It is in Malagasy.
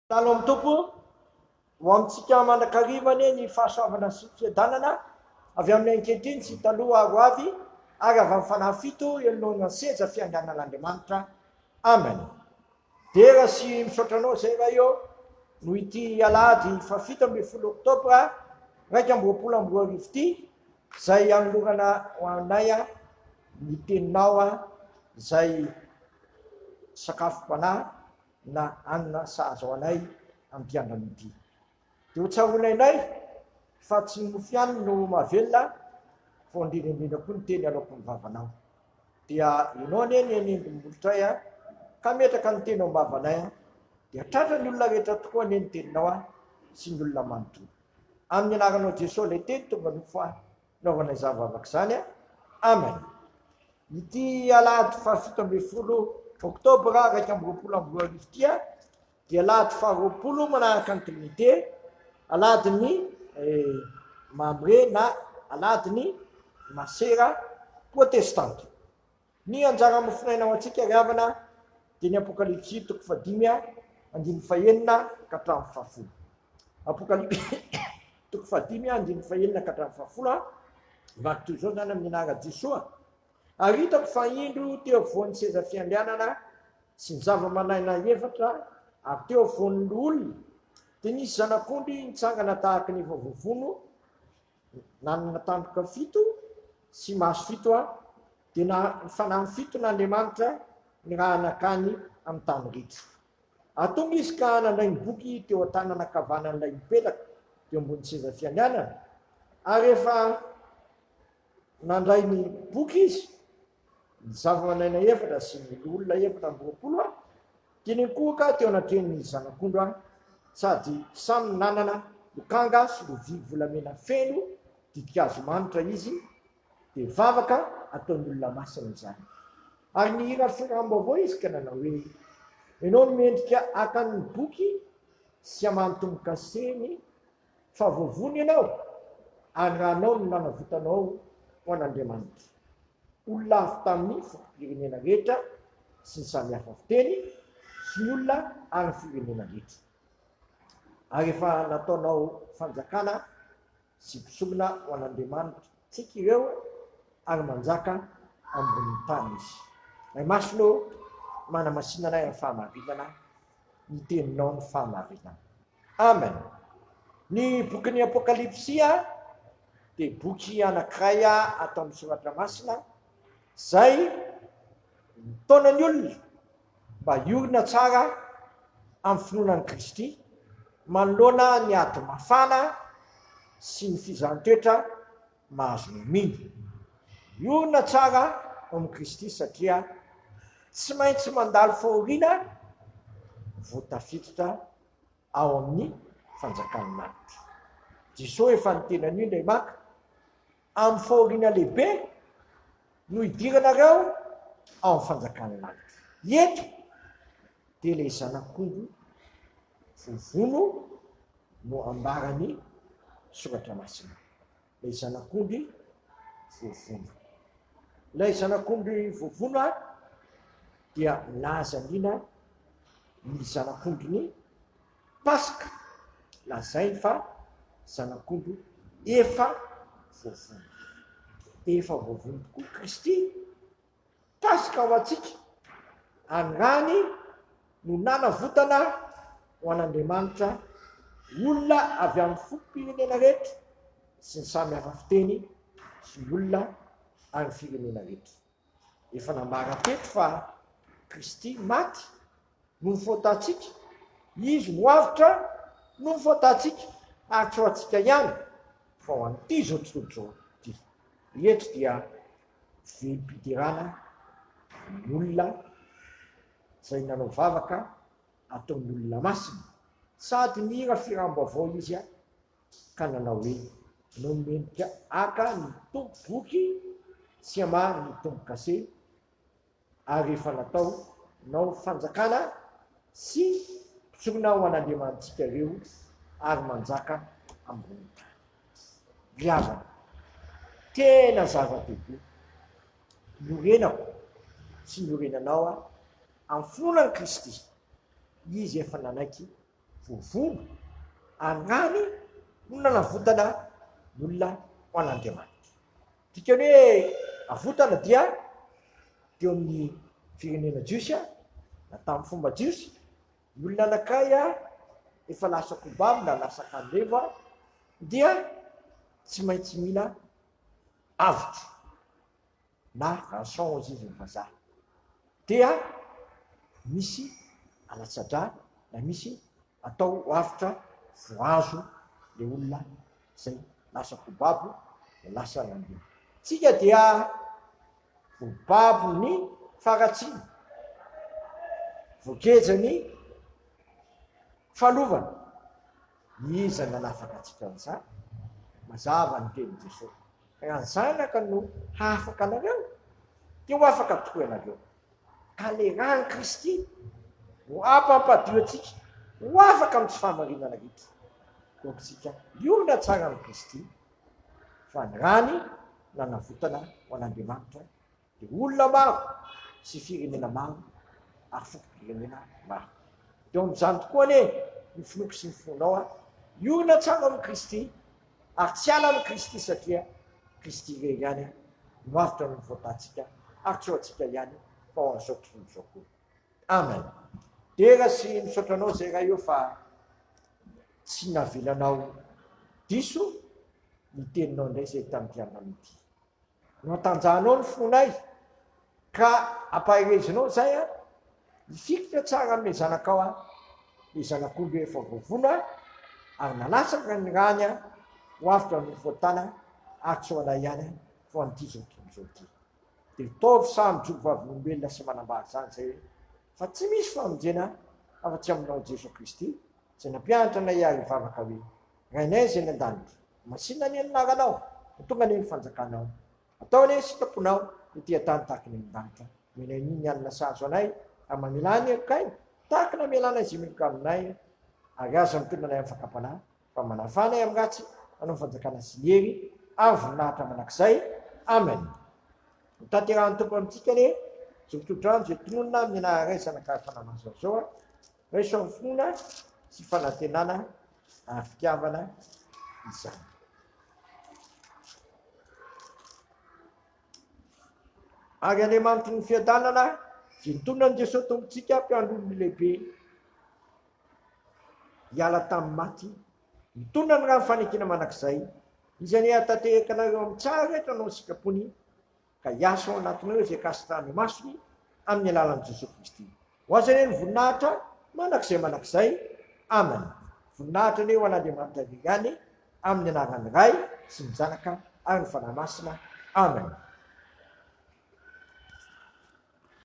Talo amin'ny Tompo, ho amintsika mandrakariva anie ny fahasoavana sy fiadanana avy amin'ny ankehitriny sy taloha ary ho avy ary avy amin'ny Fanahy fito eo anoloan'ny seza fiandrianan'Andriamanitra. Amen. Dera sy misaotra anao izay Ray ô noho ity alahady fahafito ambin'ny folo oktobra 2021 ity izay anolorana ho anay ny teninao izay sakafom-panahy na hanina sahaza ho anay amin'ity andro ity. Dia ho tsaroana indray fa tsy ny mofo ihany no mahavelona fa indrindra indrindra koa ny teny aloaky ny vavanao. Dia ianao anie ny hanindry ny molotray an, ka hametraka ny teny ao am-bavanay an, dia tratra ny olona rehetra tokoa anie ny teninao an, sy ny olona manontolo. Amin'ny anaranao Jesoa ilay teny tonga nofo an, naovana izany vavaka izany an. Amen. Ity alahady faha-17 oktobra 2021 ity dia alahady faha-20 manaraka ny Trinite, alahadin'ny Mamre na alahadin'ny Masera Protestanta. Ny anjara mofonaina ho antsika ry havana dia ny Apokalypsy toko fahadimy andininy fahenina ka hatramin'ny fahafolo. Apokalypsy toko fahadimy andininy fahenina ka hatramin'ny fahafolo. Vaky toy izao izany amin'ny anaran'i Jesoa. Ary hitako fa indro teo afovoan'ny seza fiandrianana sy ny zava-manaina efatra ary teo afovoan'ny loholona dia nisy zanak'ondry nitsangana tahaka ny efa voavono nanana tandroka fito sy maso fito aho, dia na ny fanahy fiton'Andriamanitra nirahana hankany amin'ny tany rehetra. Ary tonga izy ka nandray ny boky teo an-tanana ankavanan'ilay mipetraka teo ambony seza fiandrianana, ary rehefa nandray ny boky izy, ny zavamananaina efatra sy ny loholona 24 aho, dia niankohoka teo anatrehan'ny Zanak'ondry aho, sady samy nanana lokanga sy lovia volamena feno ditin-kazo manitra izy, dia vavaka ataon'ny olona masina izany. Ary nihira firam-baovao izy ka nanao hoe, Ianao no mendrika haka ny boky sy hamaha ny tombo-kaseny, fa voavono ianao, ary ranao no nanavotanao ho an'Andriamanitra. Olona avy tamin'ny fokom-pirenena rehetra sy ny samy hafa fiteny sy ny olona ary ny firenena rehetra. Ary efa nataonao fanjakana sy mpisorona ho an'Andriamanitrtsika ireo ary manjaka ambonin'ny tany izy. Ray Masina ô, manamasina anay amin'ny fahamarinana, ny teninao ny fahamarinana. Amen. Ny bokin'ny Apokalypsy dia boky anankiray ato amin'ny Soratra Masina izay mitaona ny olona mba hiorina tsara amin'ny finoana an'i Kristy manoloana ny ady mafana sy ny fizahan-toetra mahazo ny mino. Miorina tsara ao amin'i Kristy satria tsy maintsy mandalo fahoriana vao tafiditra ao amin'ny fanjakan'ny lanitra. Jesoa efa niteny an'io indray maka, amin'ny fahoriana lehibe no hidiranareo ao amin'ny fanjakan'ny lanitra. Eto dia ilay zanak'ondry voavono no ambaran'ny soratra masina. Ilay zanak'ondry voavono. Ilay zanak'ondry voavono dia milaza indrindra ny zanak'ondrin'ny Paska, lazainy fa zanak'ondry efa voavono. Efa voavono tokoa Kristy, Paska ho antsika, ary ny rany no nanavotana ho an'Andriamanitra olona avy amin'ny fokom-pirenena rehetra sy ny samy hafa fiteny sy ny olona ary ny firenena rehetra. Efa nambara teto fa Kristy maty noho ny fahotantsika, Izy no avotra noho ny fahotantsika, ary tsy ho antsika ihany fa ho an'ity izao tontolo izao ity. Eto dia velom-piderana ny olona izay nanao vavaka ataon'ny olona masina, sady nihira firam-baovao izy ka nanao hoe, No mendrika haka ny tompo boky sy hamaha ny tombo-kase, ary efa natao nao fanjakana sy mpisorona ho an'Andriamanitsika ireo ary manjaka ambonin'ny tany. Ry havana, tena zava-dehibe ny orenako sy ny orenanao amin'ny finoana an'i Kristy. Izy efa nanaiky. Voavono ary rany no nanavotana ny olona ho an'Andriamanitra. Dikany hoe avotana dia teo amin'ny firenena jiosy na tamin'ny fomba jiosy, ny olona anankiray efa lasa kobabo na lasa kandevo dia tsy maintsy mila avotra na rançon hozy izy ny vazaha dia misy alatsa-drà na misy atao ho avotra voahazo le olona izay lasa ko babo dia lasa nandeha. Tsika dia voababo ny faharatsiana, voageja ny falovana. Iza nanafaka antsika amin'izany? Mazava ny tenin'i Jesosy. Raha ny Zanaka no hahafaka anareo, dia ho afaka tokoa ianareo. Ka ilay ran'i Kristy no hampampadio antsika ho afaka amin'ny tsy fahamarinana rehetra. Donc isika hiorina tsara amin'i Kristy, fa ny rany nanavotana ho an'Andriamanitra dia olona maro sy firenena maro ary fokom-pirenena maro. Dia ao amin'izany tokoa anie ny finoako sy ny finoanao a, hiorina tsara amin'i Kristy ary tsy hiala amin'i Kristy satria Kristy irery ihany no avotra noho ny fahotantsika ary tsy ho antsika ihany fa ho an'izao tontolo izao koa. Amen. Dera sy misaotra anao zay Ray ô fa tsy navelanao diso ny teninao indray zay tamin'ity androany ity. Nohatanjahanao ny fonay ka ampaherezinao izay an, hifikitra tsara amin'ilay zanakao aho, ilay zanak'omby efa voavono aho, ary nalatsaka ny rany aho ho avotra amin'ny fahotana ary tsy ho anay ihany fa ho an'ity izao tontolo izao ity. Dia taovy sahy mijoro vavolombelona sy manambara izany izay hoe fa tsy misy famonjena afa-tsy aminao Jesoa Kristy izay nampianatra anay ary hivavaka hoe Rainay izay any an-danitra, Masina anie ny anaranao, ho tonga anie ny fanjakanao. Atao anie ny sitraponao ety an-tany tahaka ny any an-danitra. Omenay anio ny hanina sahaza anay, ary mamelà ny helokay, tahaka ny namelanay izay meloka aminay, ary aza mitondra anay amin'ny fakam-panahy, fa manafà anay amin'ny ratsy, hanao ny fanjakana sy ny hery ary voninahitra mandrakizay. Amen. Ho tanterahan'ny Tompo amintsika anie izao tsodrano izay tononina amin'ny anaran'ny Ray, Zanaka ary Fanahy Masina izao. Raiso amin'ny finoana sy fanantenana ary fitiavana izany. Ary Andriamanitry ny fiadanana, izay nitondra an'i Jesoa Tompontsika, mpiandry lehibe, hiala tamin'ny maty, mitondra ny rano fanekena mandrakizay, Izy anie hahatanteraka anareo amin'ny tsara rehetra hanao ny sitrapony, ka hiasa ao anatinareo izay kasitrahany masony amin'ny alalan'i Jesoa Kristy. Ho Azy anie ny voninahitra mandrakizay mandrakizay. Amen. Voninahitra anie ho an'Andriamanitra irery ihany, amin'ny anaran'ny Ray sy ny Zanaka ary ny Fanahy Masina. Amen.